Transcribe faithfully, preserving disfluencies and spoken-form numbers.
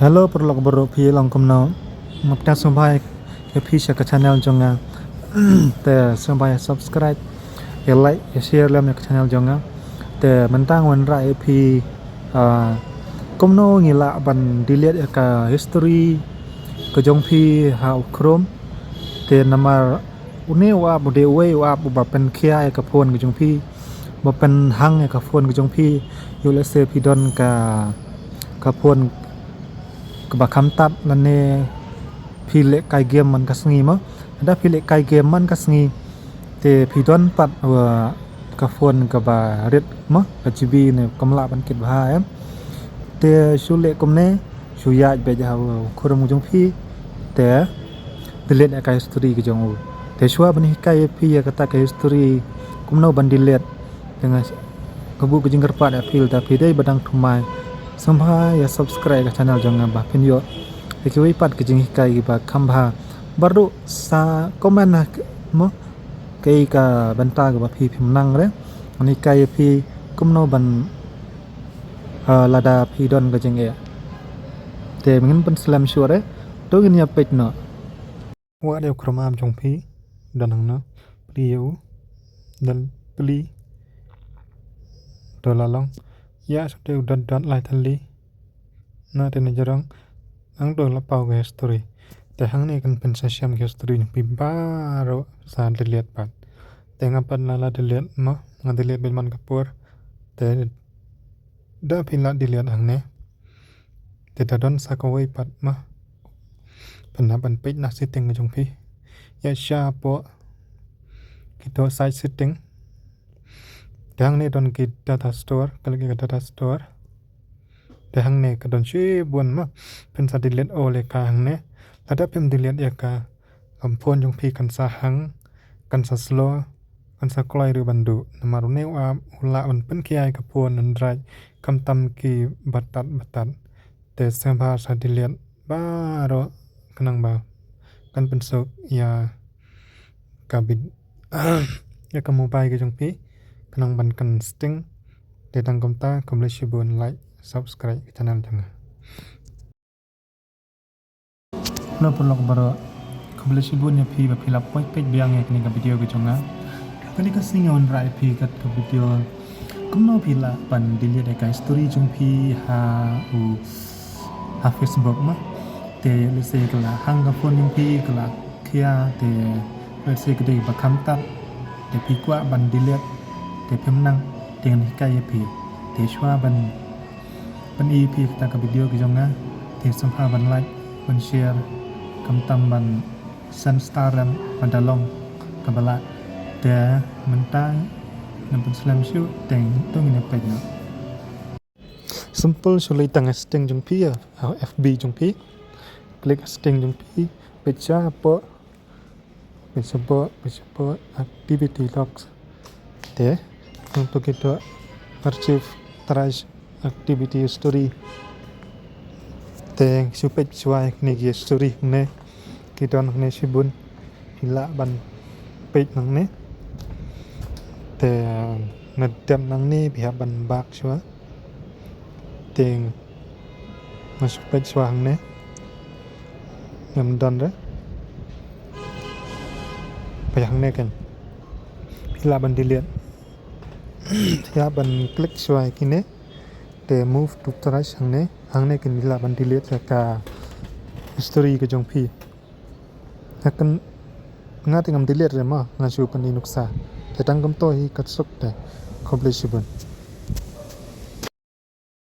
Hello paralok baroh, phi long kumno? Nga pdiang sngewbha ïa phi sha ka channel jong nga. Te sngewbha ïa subscribe, ïa like, ïa share lem ïa ka channel jong nga. Te mynta nga wanrah ïa phi, ah, kumno ngi lah ban delete ïa ka history ka jong phi ha u Chrome. Te namar une u app u dei uwei u app uba pynkhia ïa ka phone ka jong phi, ba pynhang ïa ka phone ka jong phi. Ïoh lehse phi don ka, ka phone kaba kham tad lane phi leh kai game man ka sngi mo. Lada phi leh kai game man ka sngi te phi don pat, uh, ka phone kaba rit mo, ka GB ne kam lah ban kit bha em. Te shu leh kumne, shu ïaid beit ha u Chrome ka jong phi, te delete ïa ka history ka jong u. Te shuwa ban hikai ïa phi ïa kata ka history kumno ban delete, te nga kabu ka jingkyrpad ïa phi, lada phi dei ba dang thymmai, sngewbha ïa subscribe ka channel jong nga ba phin ïoh ïa kiwei pat ki jinghikai kiba kham bha. Baroh sa comment ha mo, kaei ka bynta kaba phi phim nang re, ngan hikai ïa phi kumno ban, ah, lada phi don ka jingeh. Te ngin pynslem shuh re, to ngin ïa peit noh. Wad ïa u Chrome app jong phi, don hangno, plie ïa u, dal plie, to la long. Ïa shu te u dot dot lai tylli. Na te na jrong, nang to la paw ka history. Te hangne kan pynsa shem ka history jong phi baroh sa delete pat. Te nga pat la la delete mo, nga delete beit man ka por. Te da phi la delete hangne, te da don sa kawei pat mo. Pynban peit na setting ka jong phi. Ïa sha hapoh kito site setting. Te hangne don ki data store, klik ïa ka data store. Te hangne ka don shibun mo. Phin sa delete all ïa ka hangne. Lada phim delete ïa ka, ka phone jong phi kan sa hang, kan sa slow, kan sa kloi ruh ban duh. Namar une u app u lah ban pynkhia ïa ka phone Android khamtam ki batat batat. Te sngewbha sa delete baroh khnang ba kan pynsuk ïa ka bit ïa ka mobile ka jong phi khnang ban kan sting. Te tang kumta, khublei shibun, like, subscribe ka channel jong nga. Hello paralok baroh, khublei shibun ïa phi ba phi la poi peit biang ïa kane ka video ka jong nga. Kane ka sngi nga wanrah ïa phi kat ka video kumno phi lah ban delete ïa ka history jong phi ha u, ha Facebook mo. Te lehse ka la hang ka phone jong phi, ka la khia, te lehse ka dei ba kham tad, te phi kwah ban delete, te phim nang, te ngan hikai ïa phi. Te shuwa ban pyni ïa phi kata ka video ka jong nga, te sngewbha ban like, ban share, khamtam ban send star lem lada long kaba lah. Te mynta ngan pynslem shuh, te to ngin ïa peit noh. Simple, shu leit tang ha setting jong phi, ha FB jong phi. Klik ha setting jong phi, peit sha hapoh, peit sha hapoh, peit sha hapoh activity logs. Te nangto kito archive, trash, activity history. Te shu peit shuwa ïa kine ki history hangne, ki don hangne shibun. Phi lah ban peit nangne. Te nga dep nangne, phi hap ban back shuwa. Te nga shu peit shuwa hangne. Ngam don re. Peit hangne kan. Phi lah ban delete. Phi lah ban klik shuwa ïa kine. Te move to trash hangne. Hangne kan phi lah ban delete ïa ka history ka jong phi. Nga kan, nga te ngam delete re mo, nga shu pyni nuksa. Te tang kumto hi, kat suk te. Khublei shibun.